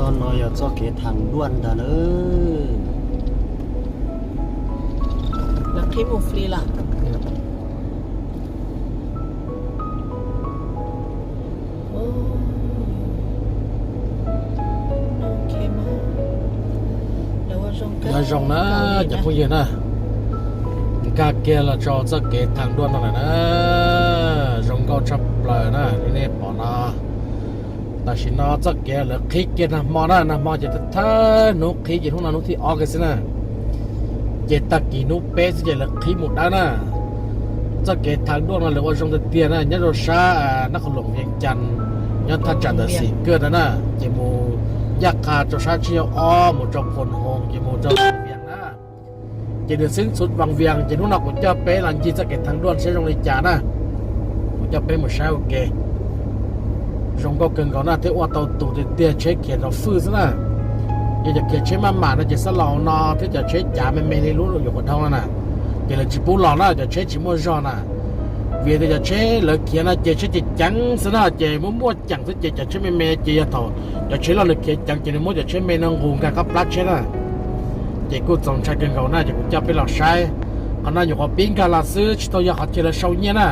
Txoj no yog txoj kev thav duaj ntag na. Lawv qhib mus fli lawm. Nyob zoo na cov phooj ywg na, nkag kiag los rau txoj kev thav duaj no lawm na, zoo nkauj tshaj plaws na li nej pom no. Tam sim no txoj kev lawv qhib kiag nag hmo na, nag hmo ces thawj hnub qhib ces hnub no hnub thib ob kiag xwb na. Ces tag kis hnub peb xwb ces lawv qhib mus dawb na. Txoj kev thav duaj no lawv ua zoo tiag tiag na, nyob rau sab Nab Qhoos Loom Vias Cas, nyob thaj tsam ntawm Xim Kaj no na, ces mus ncaj qha rau sab Tsib Caug Ob mus rau Phoos Hoos ces mus rau Vias na. Ces nws xwb txhua Vaj Vias ces hnub no kuv coj peb los ncig txoj kev thav duaj saib zoo li cas na. Kuv coj peb mus saib ua ke. Zoo nkauj kawg nkaus na thiab ua tau tus tiag tiag, tsheb khiav nrov fwj xwb na. Yog cov khiav tsheb maj mam no ces xab laus no thiab cov tsheb cav me me li lub yuam qhuav dhau no na, ces lawv tsis pub los na, cov tsheb tsis muaj zog na. Vim tias cov tsheb lawv khiav no ces tsheb ceev ceev xwb na, ces muaj muaj ceem xwb ces cov tsheb me me ces yog thaum cov tsheb loj nws khiav ceev ces nws muab cov tsheb me no nqus nkag qab plab tsheb na. Ces kuj txaus ntshai kawg nkaus na, ces kuv coj peb los saib. Qhov no nyuam qhuav pib nkag los xwb, tsis tau yog qhov chaw lawv sau nyiaj na.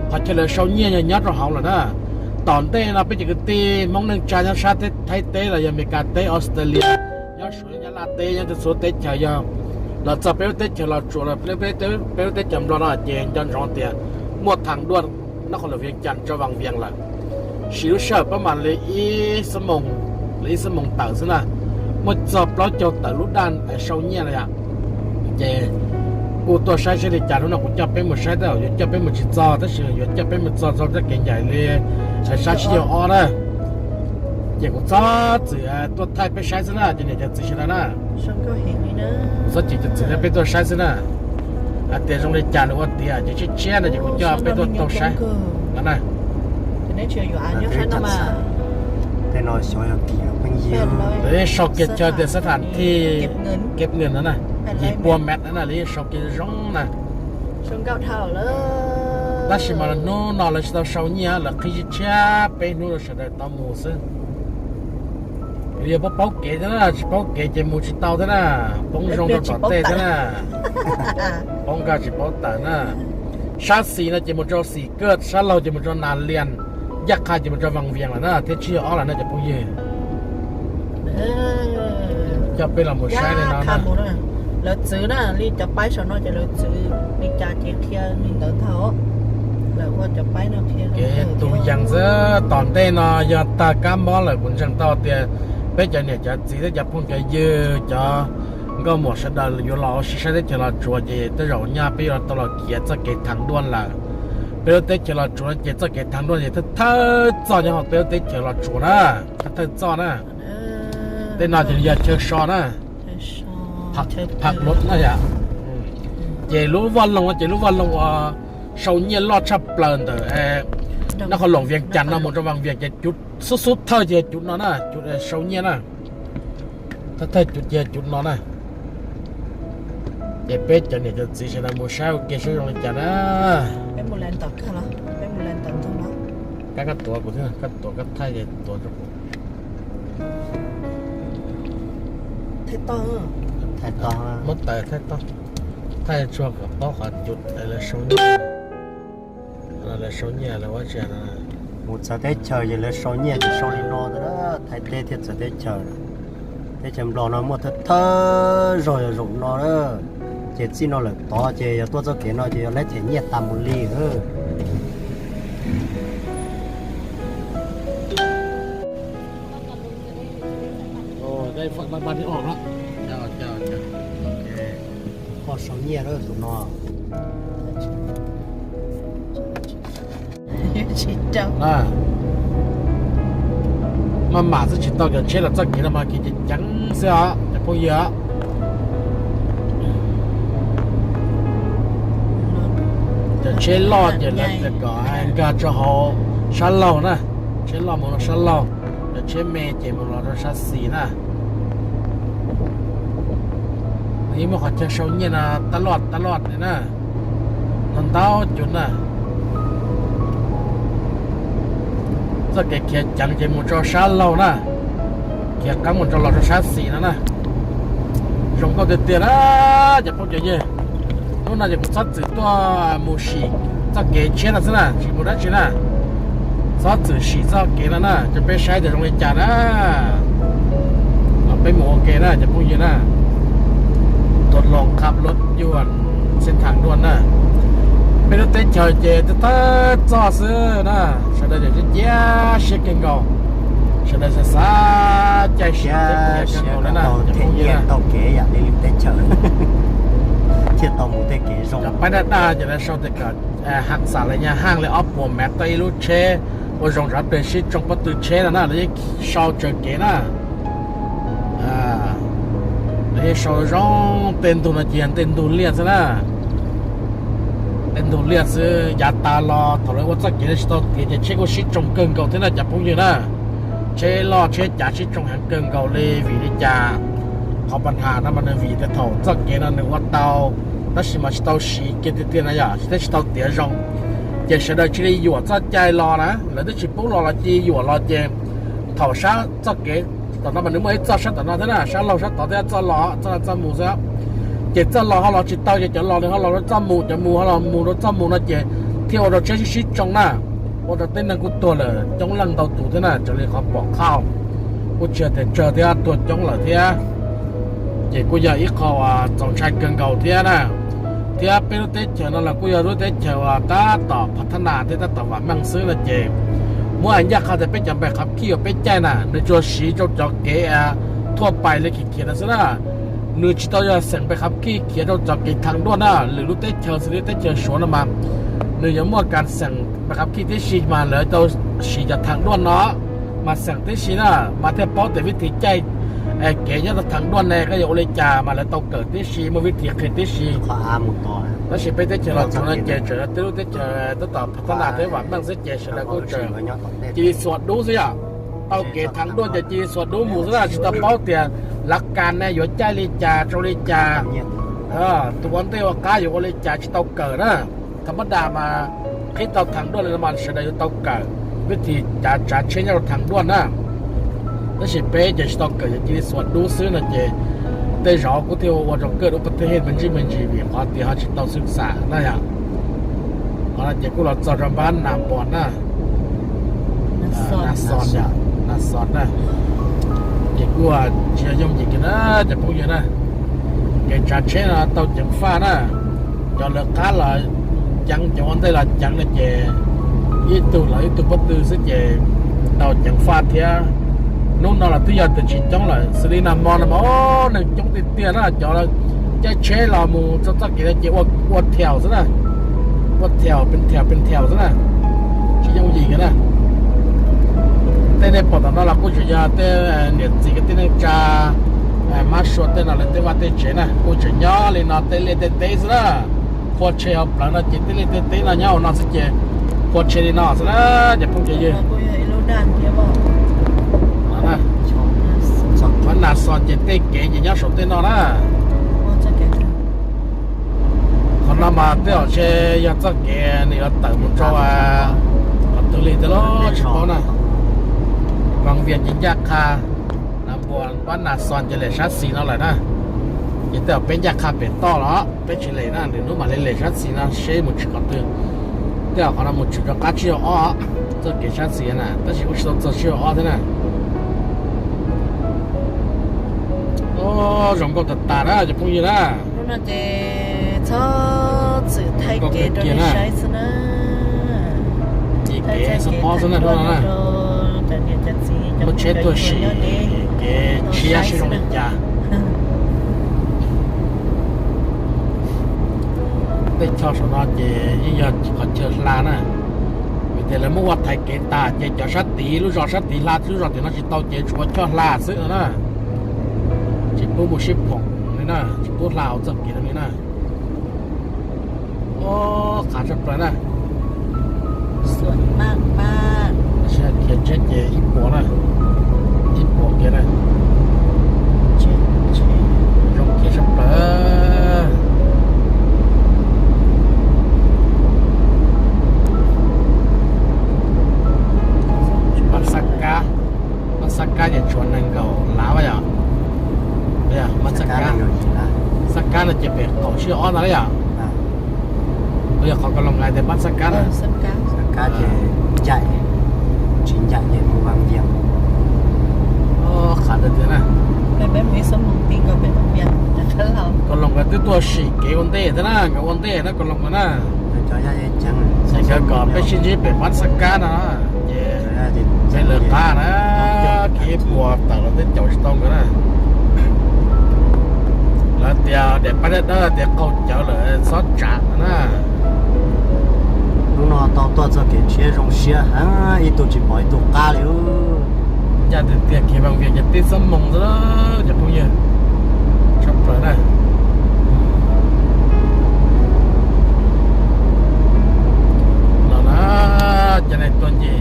Qhov chaw lawv sau nyiaj yog nyob rau hauv lawm na. Tom ntej no peb cov kwv tij Hmoob neej tsa nyob sab Thaib teb los yog Amelikas teb, Australia, nyob Suav, Nyab Laj teb, nyob txhua teb chaws yog los txog peb lub teb chaws Los Tsuas los peb lub teb chaws Nplog no ces nco ntsoov tias muaj thav duaj Nab Qhoos Loom Vias Cas rau Vaj Vias lawm. Siv lub sij hawm pab mam li ib xuab moos, li ib xuab moos tawm xwb na, muaj txog plaub caug tawm lub daj es sau nyiaj na yom. Ces kuj tuaj saib saib li cas, hnub no kuv coj peb mus saib, tab yuav coj peb mus tsis txog tab sis yuav coj peb mus txog txog txoj kev ncaim li sab Tsib Caug Ob na. Ces kuv txhob txwm tuaj thaij peb saib xwb na, ces niam cov txiv sawv daws na, kuv txhob txwm cov txiv thiab peb tuaj saib xwb na. Hais tias zoo li cas nws ua tiav ces tshiab tshiab no ces kuv coj peb tuaj tau saib no na. Lawv sau kiag chaw tias xab tham thij kev nws no na, yim pua mev no na, lawv yeej sau kiag zoo na. Tab sis mas hnub no lawv tsis tau sau nyiaj, lawv qhib tshiab tshiab peb hnub rau sawv daws tau mus xwb. Yog paub paub kev thiab na, tsis paub kev ces mus tsis tau thiab na, poob zoo rau tom tej thiab na, poob nkag tsis paub tawm na. Sab xis no ces mus rau Xim Kaj, sab laug ces mus rau Nas Lias, ncaj qha ces mus rau Vaj Vias lawm na thiab Tsib Caug Ob lawm na cov phooj ywg. Coj peb los mus saib li no na. Lawv txwv na, li cov paib saum no ces lawv txwv li cas ces qhia li ntawd ntag. Lawv ua cov paib no qhia. Kev tu yees xwb, tom ntej no yog tag kab mob lawm kuv ntseeg tau tias peb cov niam cov txiv thiab cov phooj cov ywg, cov nkauj muam sawv daws yuav los ua si saib teb chaws Los Tsuas ces tej zaum nyaj peb yuav tau los khiav txoj kev thav duaj lawm. Peb lub teb chaws Los Tsuas no ces txoj kev thav duaj ces thawj thawj txoj nyob hauv peb lub teb chaws Los Tsuas na, thawj thawj txoj na. Tej no ces yog chaw so na, phaj loj na yom. Ces lub vaj loog no ces lub vaj loog uas sau nyiaj loj tshaj plaws ntawm Nab Qhoos Loom Vias Cas no mus rau Vaj Vias ces xub xub thawj ces yog cov no na, cov sau nyiaj na. Thawj thawj cov ces yog cov no na. Ces peb cov niam cov txiv sawv daws mus saib ua ke saib zoo li cas na. Kab kab tuav kuv thiab, kab tuav kab thaij ces tuav rau kuv. Muab taws thaij toj, thaij tsuag kom paub qhov cov lawv sau nyiaj, lawv sau nyiaj lawv ua tsi. Mus txawv teb chaws ces lawv sau nyiaj ces sau li no ntag, Thaib teb thiab txawv teb chaws. Teb chaws Nplog no muaj thawj thawj zog yog zaum no na. Ces txij no lawm tod ces yog tuaj txoj kev no ces yog lawv them nyiaj tas mus li. Kho sau nyiaj lawm tus no. Maj mam xwb tsis tau cov tsheb los txoj kev no mas kev ceev ceev xwb os cov phooj ywg. Cov tsheb loj ces lawv kom nkag rau hauv sab laug na, tsheb loj mus rau sab laug, cov tsheb me ces mus los rau sab xis na. Nws yeej muaj qhov chaw sau nyiaj no tab loj tab loj li na, no ntau cov na. Txoj kev khiav ceev ces mus rau sab laug na, Khiav qeeb mus rau los rau sab xis no na. Zoo nkauj tiag tiag na cov phooj cov ywg. Hnub no ces kuv txhob txwm tuaj mus sim txoj kev tshiab no xwb na, tsis mus dab tsi na. Txhob txwm sim txoj kev no na, coj peb saib tias zoo li cas na. Los peb mus ua ke na cov phooj ywg na. Tuaj los qab lub yuam xeeb thaam duaj na. Peb lub teb chaws ces twb thawj txoj xwb na, sawv daws ces cia siab kawg nkaus, sawv daws xav xav caij siab kawg nkaus na cov phooj ywg na. Tau kev yam li lwm teb chaws thiaj tau mus tej kev zoo. Cov paib daj daj ces lawv sau tias kom haaj xam lawv nyab haaj li ob puas mev tau ib lub tsheb ua zoo zov pes sib tsoo pob tw tsheb no na, lawv yeej sau tsawg kev na. Lawv yeej sau zoo, tej ntug no ces yog tej ntug liaj xwb na. Tej ntug liaj xwb, yav tas los thaum lawv ua txoj kev no tsis tau tiav ces tsheb kuj sib tsoo kawg nkaus thiab na cov phooj ywg na. Tsheb loj tsheb cav sib tsoo heev kawg nkaus li. Vim li cas? Qhov pas nhas no mas nws vim tias thaum txoj kev no nws ua tau tab sis mas tsis tau siv kiag tiag tiag na yom, thiab tsis tau tiav zoo, ces sawv daws cia li yuam txoj cai los na, lawv twb tsis pub los los cia li yuam los ces thaum sab txoj kev tom no mas nws muaj ib txoj sab tom no thiab na, sab laug sab tod thiab txoj los txoj no txoj mus xwb. Ces txoj los ho los tsis tau ces cov los nws ho los rau txoj mus, cov mus ho los mus rau txoj mus no ces thiaj ua rau tsheb sib sib tsoo na, ua rau tib neeg kuj tuag lawm coob leej ntau tus thiab na, raws li qhov pom qhaj. Kuj tsis yog tias tsawg thiab, tuag coob lawm thiab. Ces kuj yog ib qho uas txaus ntshai kawg nkaus thiab na. Thiab peb lub teb chaws no los kuj yog lub teb chaws uas tab tom phav thab nas thiab tab tom vam meej xwb no ces muab ncaj qha tias peb cov npais qhav khij uas peb caij na nws tsuas siv rau cov kev thuaj pais li khiav khiav no xwb na. Nws tsis tau yog xeem npais qhav khij khiav rau cov kev thav duaj na, lwm lub teb chaws xws li teb chaws Suav no mas nws yuav muaj kas xeem npais qhav khij tib si mas lawv tau siv cov thav duaj no mas xeem tib si na, mas thiaj paub tias vib thim caij kev nyob rau thav duaj ne koj yuav ua li cas mas lawv tau kawm tib si, muaj vib thim qhia tib si. Tab sis peb teb chaws los tsuas no ces tseem yog tej lub teb chaws tab tom phav thab nas thiab vam meej xwb ces sawv daws kuj tseem cia li xuas dub xwb yom. Tau kev thav duaj ces cia li xuas dub mus xwb na, tsis tau paub tias lav kas ne yuav caij li cas rau li cas, tus ua ntej ua qab yuav ua li cas tsis tau kawm na. Thav mab das mas qhib tau thav duaj li no mas sawv daws yuav tau kawm vib thim cav tsav tsheb nyob rau thav duaj na. Tab sis peb ces tsis tau kawm, ces cia li xuas dub xwb no ces tej zaum kuj thiaj ua rau kawj dub pas thej hej me ntsis me ntsis vim qhov tias ho tsis tau xwb xam na yom. Qhov no ces kuj los txog rau npab Nas Npos na, Nas Xos yom, Nas Xos na. Ces kuj tsis yog yooj yim kiag na cov phooj ywg na. Kev tsav tsheb no tau ceev faj na. Cov lawv qab los ceev, cov ua ntej los ceev no ces ib tug los ib tug pob tw xwb ces tau ceev faj thiab. Hnub no los twb yog tias tsis coob lawm, xws li nag hmo no mas neeg coob tiag tiag na, cov caij tsheb los mus rau txoj kev no ces ua thiaus xwb na, ua thiaus pes thiaus pes thiaus xwb na, tsis yooj yim kiag na. Tej nej pom tom no los kuj tseem yog tej niam txiv kwv tij neej tsa, mab sua tej no lawv tej vaj tej tsev na, kuj tseem nyob li no tej liaj tej teb xwb na. Qhua tsheb hauv plawv no ces tej liaj tej teb no nyob hauv no xwb ces qhua tsheb li no xwb na cov phooj cov ywg. Npab Nas Xos ces tej kev ces nyob saum tej no na. Qhov no mas tej zaum ntshe yog txoj kev nws yuav tawm mus rau qhov twg li thiab los tsis paub na. Vaj Vias ces ncaj qha, Nas Npos, npab Nas Xos ces lem sab xis no lawm na. Ces tej zaum peb ncaj qha pem toj los peb tsis lem na, lwm hnub mam li lem sab xis no seb mus tshwm qhov twg. Tej zaum qhov no mus tshwm rau qab tsib caug ob, txoj kev sab xis na, tab sis kuj tsis tau txog tsib caug ob thiab na. Zoo nkauj tas tas na cov phooj ywg na. Hnub no ces txhob txwm thaij kev rau nej saib xwb na. Thaij kev xab pob xwb na hnub no na. Muaj tsheb tuaj sim kev tshiab seb zoo li cas. Tej choj saum no ces yeej yog qhov chaw hla na, vim tias lawv muab ua thaiv kev tas ces cov sab tid, lub zos sab tid hla lub zos tim no tsis tau ces tshuav choj hla xwb no na. Tsis pub mus sib phoom li na, tsis pub hla hauv txoj kev no li na. Qhav tshaj plaws na. Khiav tsheb ces ib puas na, ib puas kiag na. Zoo khiav tshaj plaws. Pab Xab Kab, pab Xab Kab ces tshuav Nees nkaum lav yom. Pab Xab Kab no ces pem qaum sib ob ntag yom. Yog qhov ko los nkaus tias Pab Xab Kab na. Xab Kab ces ncaim, tsis ncaim ces mus Vaj Vias. Qab tiag tiag na. Ko los nkaus twb tuaj sim kev ua ntej thiab na, nkawd ua ntej na ko los nkaus na. Xav kom peb sib ntsib pem Pab Xab Kab no ces peb lawv qab na, kev puas tawm los twb caum tsis tau nkawd na. Lawv tias daim pab dawb dawb tias qaug cawv lawm txhob tsav na. Hnub no tau tuaj txoj kev tshiab zoo siab heev, ib tug tsis pom ib tug qab li. Ncaj tiag tiag, kev Vaj Vias ces tib xuab moos xwb cov phooj ywg. Tshaj plaws na. No na, cov neeg tuaj nce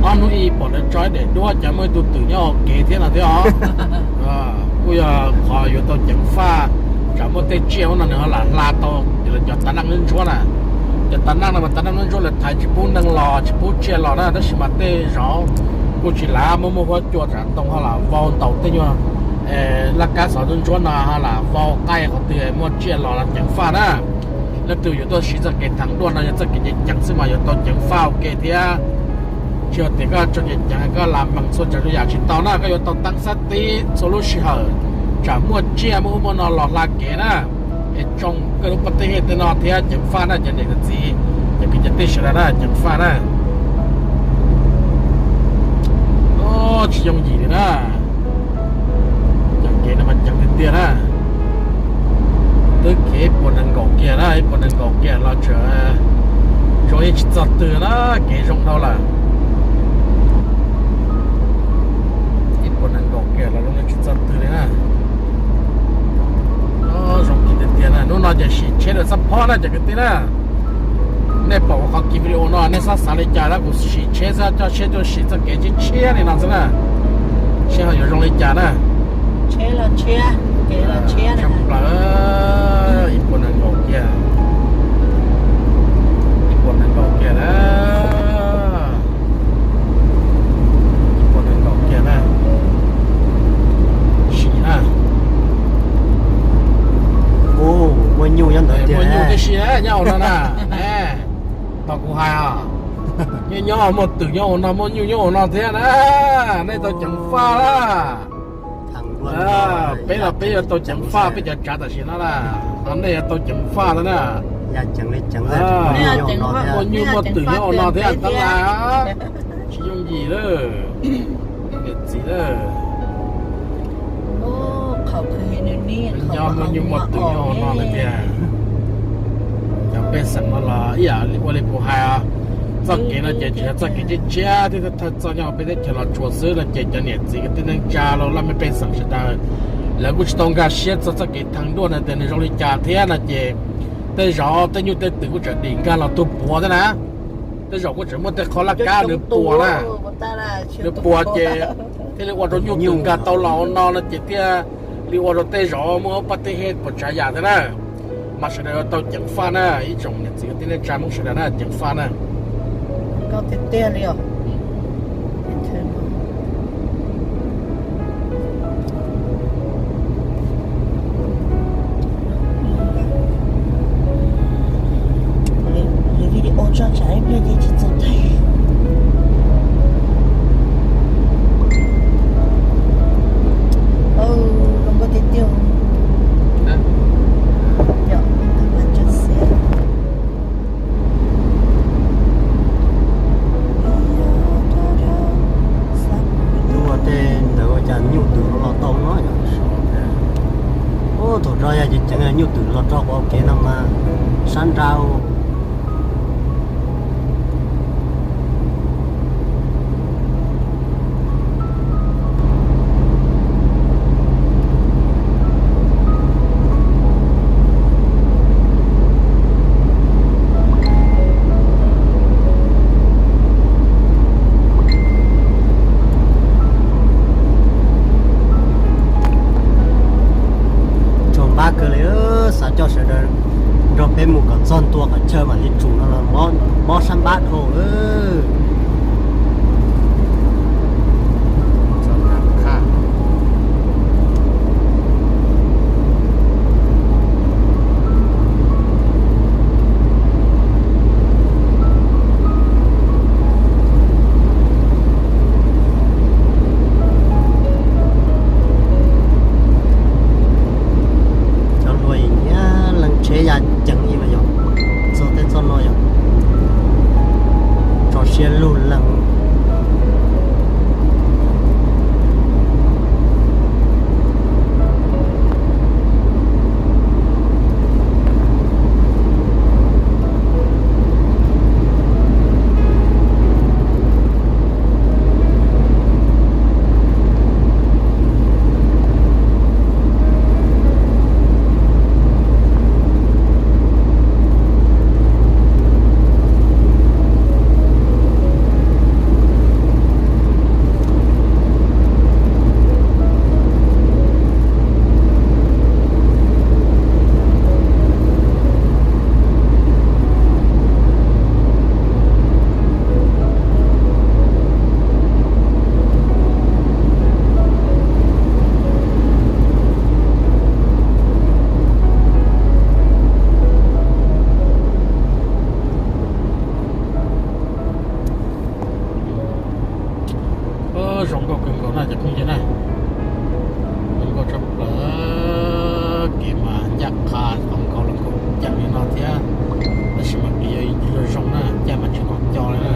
ob hnub ib pom lawv tso ib daim duab cas muaj ib tug twm nyob hauv kev thiab no thiab os. Kuj yog qhov yuav tau ceev faj, tsam muaj tej tsiaj ub no nws ho lam hla tau lawv cov tav neej ntsuab na. Cov tav neej no mas tav neej ntsuab lawv thaiv tsis pub neeg los tsis pub tsiaj los na, tab sis mas tej zaum kuj tsis lam muaj muaj huab cua tsam ntoo ho lam vau ntaus tej nyuag laj kab xov ntsuab no ho lam vau qaij qhov twg muaj tsiaj los ceev faj na. Leej twg yuav tuaj siv txoj kev theev duaj no yog txoj kev ceev ceev xwb mas yuav tau ceev faj ua ke thiab. Tsis yog tias koj tso ceev ceev koj lam mees txhua tsav txhua yam tsis tau na, koj yuav tau teeb xab tib txhua lub sij hawm, tsam muaj tsiaj muaj ub muaj no los hla kev na. Es tsoo koj lub pas tej hej tej no thiab ceev faj na cov niam cov txiv, cov kwv cov tij sawv daws na, ceev faj na. Tsis yooj yim li na. Cov kev no mas ceev tiag tiag na. Twb kev ib puas nees nkaum kiag na, ib puas nees nkaum kiag los tseem zoo yeej tsis txog twg na, kev zoo dhau lawm. Ib puas nees nkaum kiag los zoo yeej tsis txog twg li na. Zoo tiag tiag na, hnub no ces sim tsheb lawm xab phob na cov kwv tij na. Nej pom kuv qhov kis video no nej xav xav li cas na, kuv sim tsheb xwb, coj tsheb tuaj sim txoj kev tshiab tshiab li no xwb na, seb ho yuav zoo li cas na. Tshaj plaws, ib puas nees nkaum kiag, ib puas nees nkaum kiag na, ib puas nees nkaum kiag na. Sim na. Muaj nyuj nyob ntawd tiag, muaj nyuj tib si nyob hauv no na. Tau kuv hais os, nyob nyob muaj twm nyob hauv no, muaj nyuj nyob hauv no thiab na. Nej tau ceev faj na. Peb los peb yuav tau ceev faj peb cov tsav tam sim no na. Ho nej yuav tau ceev faj thiab na. Muaj nyuj muaj twm nyob hauv no thiab tab laj, tsis yooj yim lawm. Niam txiv lawm. Nyob muaj nyuj muaj twm nyob hauv no lawm tiag. Cov pej xeem no los ib yam li ua li kuv hais, txoj kev no ces tsis yog txoj kev tshiab tshiab thiab thawj txoj nyob hauv peb teb chaws Los Tsuas xwb no ces cov niam txiv kwv tij neej tsa los laj mej pej xeem sawv daws, lawv kuj tsis tau nkag siab txog txoj kev theev duaj no tias nws zoo li cas thiab no ces tej zaum tej nyuj tej twm kuj tseem dim nkag los tuag puas thiab na. Tej zaum kuj tseem muaj tej qho laj kab nws puas na, nws puas ces thiaj li ua rau nyuj twm nkag tau los no no ces thiaj li ua rau tej zaum muaj pab tej hej puas tsav yam thiab na. Mas sawv daws yuav tau ceev faj na, ib tsoom niam txiv kwv tij neej tsa Hmoob sawv daws na, ceev faj na. Video tso tsam ib pliag ces tsis txaus thaij. Zoo nkauj tiag tiag. Ua tej ntawd ua cas nyuj twm los tau no. Ub, thaum rau yog ces ceev nyuj twm los rau qhov kev no mas sab nrau. Tsuas npab kawg li, xav coj sawv daws nrog peb mus kom txog ntua qhov chaw mam li tsum no los mob sab npab dhau lawm. Nkauj kawg nkaus na cov phooj ywg na. Zoo nkauj tshaj plaws. Kev mas ncaj qha, zoo nkauj los nkauj ceev li no thiab, tab sis mas kev yuav zoo na, caij mas tsis nqos co li na.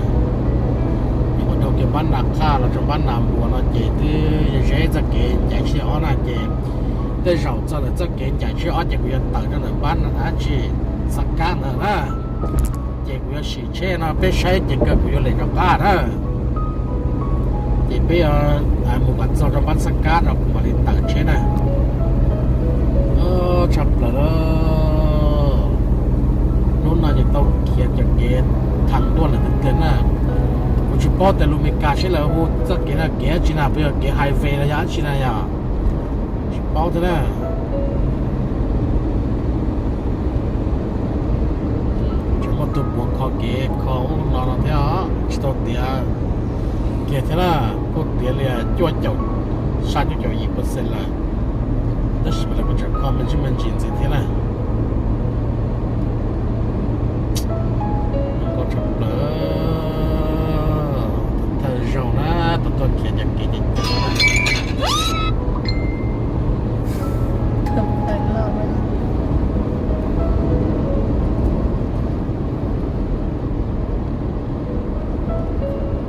Nyuam qhuav dhau kev npab Nas Qhaj los rau npab Nas Npuas no ces twb ze ze txoj kev ncaim tsib ob na ces, tej zaum txog ntawm txoj kev ncaim tsib ob ces kuv yuav tawm rau ntawm npab dab tsi, Xab Kab ntawd na. Ces kuv yuav sim tsheb no peb saib ces kawg kuv yuav lem rov qab na. Ces peb yuav mus kom txog rau npab Xab Kab no kuv mam li tawm tsheb na. Tshaj plaws. Hnub no ces tau khiav cov kev thav duaj lawm tiag tiag na. Kuv tsis paub tias lus Meskas seb lawv hu txoj kev no kev dab tsi na, puas yog kev highway los yog dab tsi na yom. Tsis paub thiab na. Tseem muaj tus puav kho kev kho ub no no thiab os, tsis tau tiav kiag thiab na. Kuj tiav li cuaj caum, saj cuaj caum yim percent lawm, tab sis mas lawv kuj tseem kho me ntsis me ntsis ntxiv thiab na. Zoo nkauj tshaj plaws. Thawj zaug na, tau tuaj khiav cov kev ces ces na.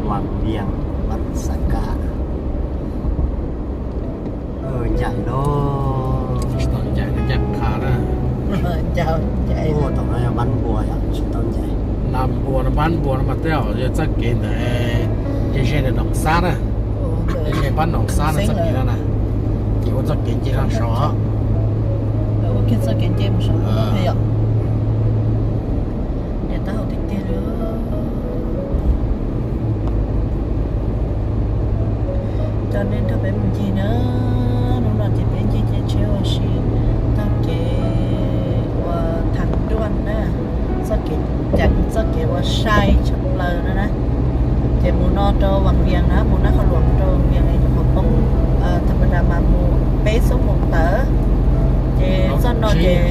Vam Vias, Vam Xab Kab. Ncaim lauj. Tsis tau ncaim, ncaim qha na. Ua tom no yog Npab Npua yom, tsis tau ncaim. Npab Npua no, Npab Npua no mas tej zaum yog txoj kev ntawd, ze ze ntawm Noom Xab na. Ze ze Npab Noom Xab no txoj kev no na. Ces ua txoj kev nce rau saud. Ua kiag txoj kev nce mus saud yom. Niam tab hau tiag tiag li. Coj nej nrog peb mus ncig na. Hnub no ces peb ncig caij tsheb ua si taug kev uas thav duaj na, txoj kev ceev, txoj kev uas sai tshaj plaws no na. Ces mus no rau Vam Vias na, mus Nab Qhov Luam rau Vam Vias es nyuam qhuav poob, tham ma da mas mus peb xuab moos tawm, ces txoj no ces,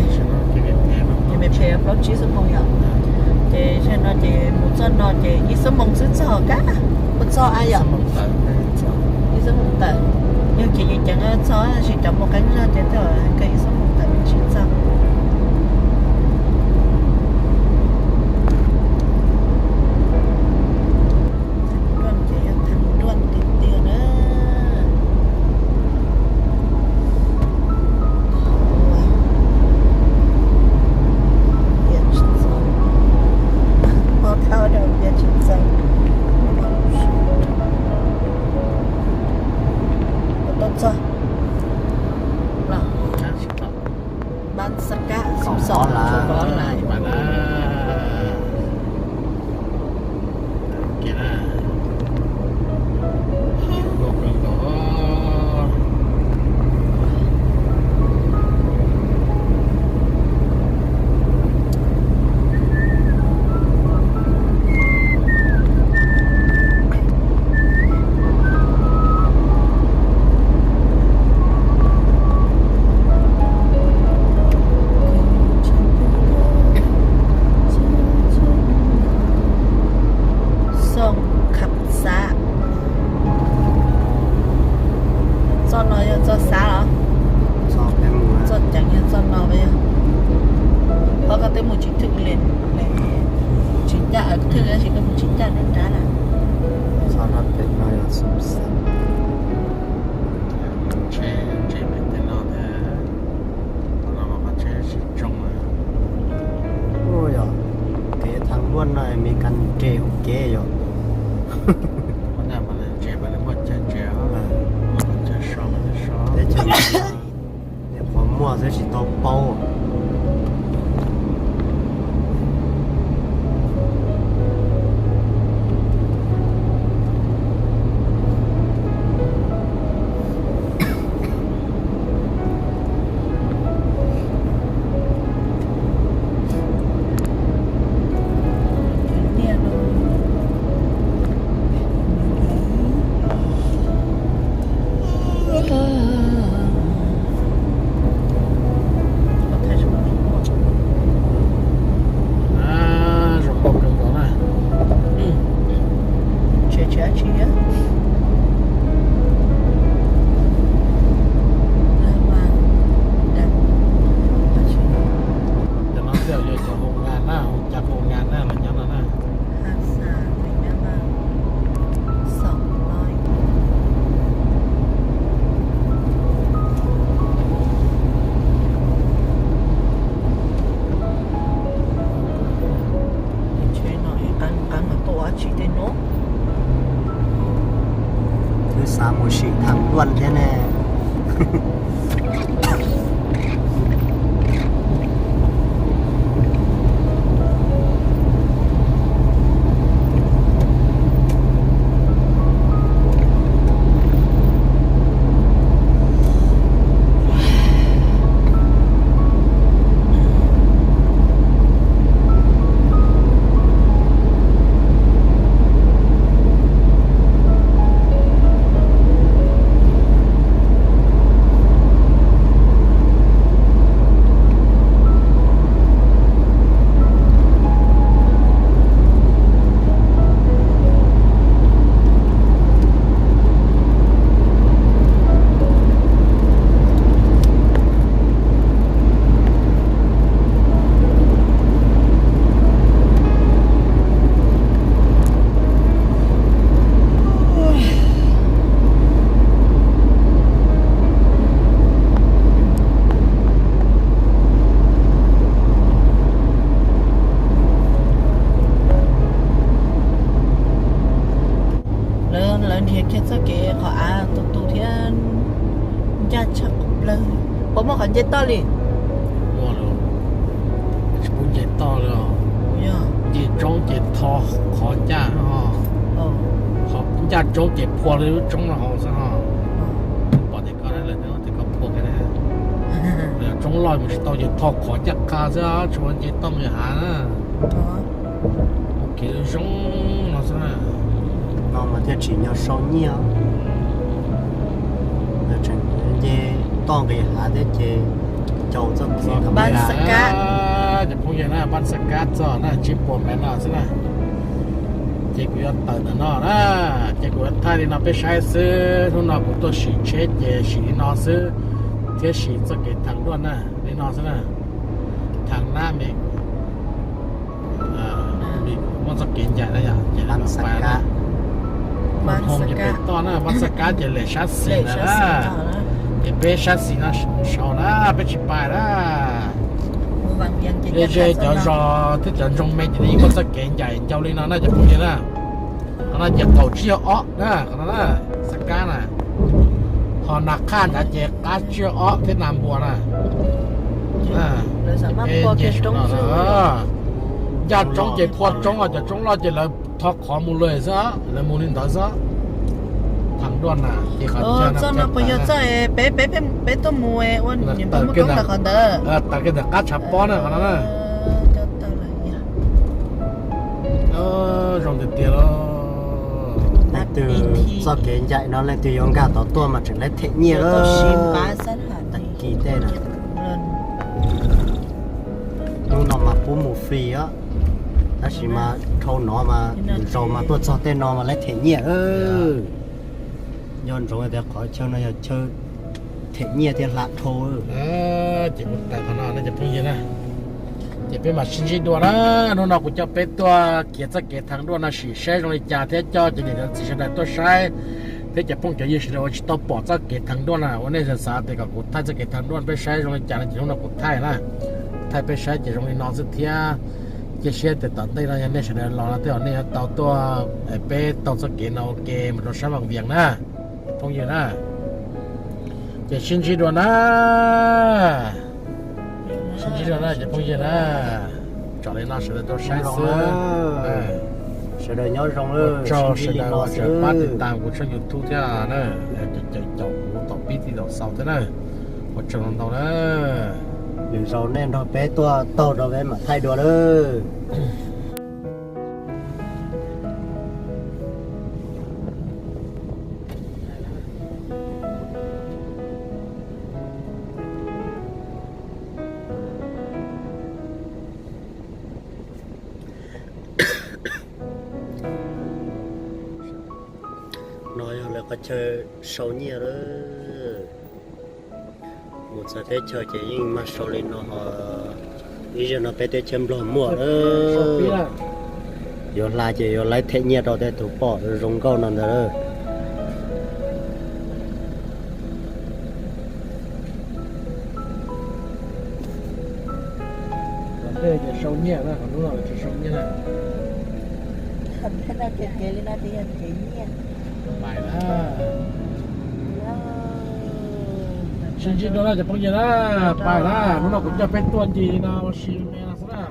ces me phem plaub tsib xuab moos yom. Ces zaum no ces mus txoj no ces ib xuab moos xwb txog kab, puas txog a yom? Ib xuab moos tawm, yog kev ceev ceev txog, tab sis cov mus qeeb zog ces twb kawg ib xuab moos tawm tsis txog. Thav duaj ces yog thav duaj tiag tiag na. Pov thawj rau tias tsis txawj. Tau txog los. Npab Xab Kab, Xab Kab, Xab Kab. Xoom Kham Xab. Txoj no yog txoj xab los? Txoj ceev yog txoj no los yog? Qhov koj twb mus tsis thwj li, tsis ncaj, thwj tab sis koj mus tsis ncaj nruab nrab na. Txoj no pem no yog Xoom Xab. Tsheb ntse pem tej no thiab, qhov no mas qhov tsheb tsis tsoo na. Ua yog kev thav duaj no Meskas ntse hauv kev yog. Qhov no mas ntse mas nws muaj chaw ntse, muaj chaw so mas nws so. Teb chaws Meskas qhov muaj xwb tsis tau paub. Duaj thiab ne. Lawv, lawv nrhiav kiag txoj kev qhov av tu tu thiab ncaj tshaj plaws. Puas muaj qhov nce toj li? Muaj lawm, tsis pub nce toj li os. Yog nce roob ces tho qhov ncaj, ncaj roob ces phua lub roob no hauv xwb ho. Pom tias koj lawm, tias koj phua kiag, roob loj mus tsis tau ces tho qhov ncaj qha xwb, tsis pub nce toj mus hav na. Mus kev zoo no xwb na. No mas thiaj tsim nyog sau nyiaj. Tseem nce toj nqis hav thiab ces cau txoj kev. Cov phooj ywg na, pab xab kab txog na, tsib puas mev no xwb na. Ces kuv yuav tawm ntawm no na, ces kuv yuav thaij li no peb saib xwb. Hnub no kuv tuaj sim tsheb ces sim li no xwb, thiab sim txoj kev thav duaj na, li no xwb na. Thav nab me muaj txoj kev ncaim na yom, ces pab xab kab. Hoo ces pem toj na, pab xab kab ces lem sab xis na. Ces peb sab xis no sau na, peb tsis pais na. Ze ze cov zos thiab cov nroog me ces yeej muaj txoj kev ncaim ncau li no na cov phooj ywg na. Qhov no ces qaum tsib caug ob na, qhov no na, xab kab na. Ho nas qhaj nrad ces qab tsib caug ob thiab nas npua na. Ncaj roob ces phua roob, cov roob loj ces lawv tho qhov mus lawm xwb, lawv mus li ntawd xwb. Thav duaj na, ces qhov chaw no puas yog txoj peb, peb tuaj mus ua niam pog muaj koob ntawd qhov ntawd? Tawm kiag ntawm qab tshav pob na qhov no na. Zoo tiag tiag lauj. Leej twg txoj kev ncaim no leej twg yuav nkag tod tuaj mas tseem lawv them nyiaj lawm. Tag kis tej na. Hnub no mas pub mus free os, tab sis mas dhau no mas zaus mas tuaj txog tej no mas lawv them nyiaj. Nco ntsoov tias qhov chaw no yog chaw them nyiaj thiab hla dhau. Ces kuv tawm qhov no na cov phooj ywg na, ces peb mam sib ntsib dua na. Hnub no kuv coj peb tuaj khiav txoj kev thav duaj no sim saib zoo li cas thiab coj cov niam cov txiv sawv daws tuaj saib, thiab cov phooj cov ywg sawv daws uas tsis tau pom txoj kev thav duaj na, uas nej xav xav tias kom kuv thaij txoj kev thav duaj peb saib zoo li cas no ces hnub no kuv thaij na. Thaij peb saib ces zoo li no xwb thiab. Cia siab tias tom ntej no yog nej sawv daws los no tej zaum nej yuav tau tuaj, peb taug txoj kev no ua ke mus rau sab Vaj Vias na, phooj ywg na. Ces sib ntsib dua na. Sib ntsib dua na cov phooj ywg na. Tsom li no sawv daws tau saib xwb. Sawv daws nyob zoo, ua tsaug sawv daws uas tseem pab tiv tas kuv tshooj YouTube thiab na. Caum caum kuv tom pib tij tom xaus thiab na. Ua tsaug ntau na. Lwm zaus nej nrog peb tuaj taug rau peb mam thaij dua lawm. No yog lawv qhov chaw sau nyiaj lawm. Mus txog teb chaws ces yeej mag sau li no ho. Ib zaug no peb teb chaws Nplog muaj lawm. Yuav hla ces yuav laib them nyiaj rau tej tus pom zoo nkauj no ntag lawm. Sau nyiaj na, qhov hnub no tsis sau nyiaj na. Qhov hnub no kev kev li no ces yog kev nyiaj. Pais na. Ntsib dua na cov phooj ywg na, pais na, hnub no kuv coj peb tuaj ncig no ua si me no xwb na.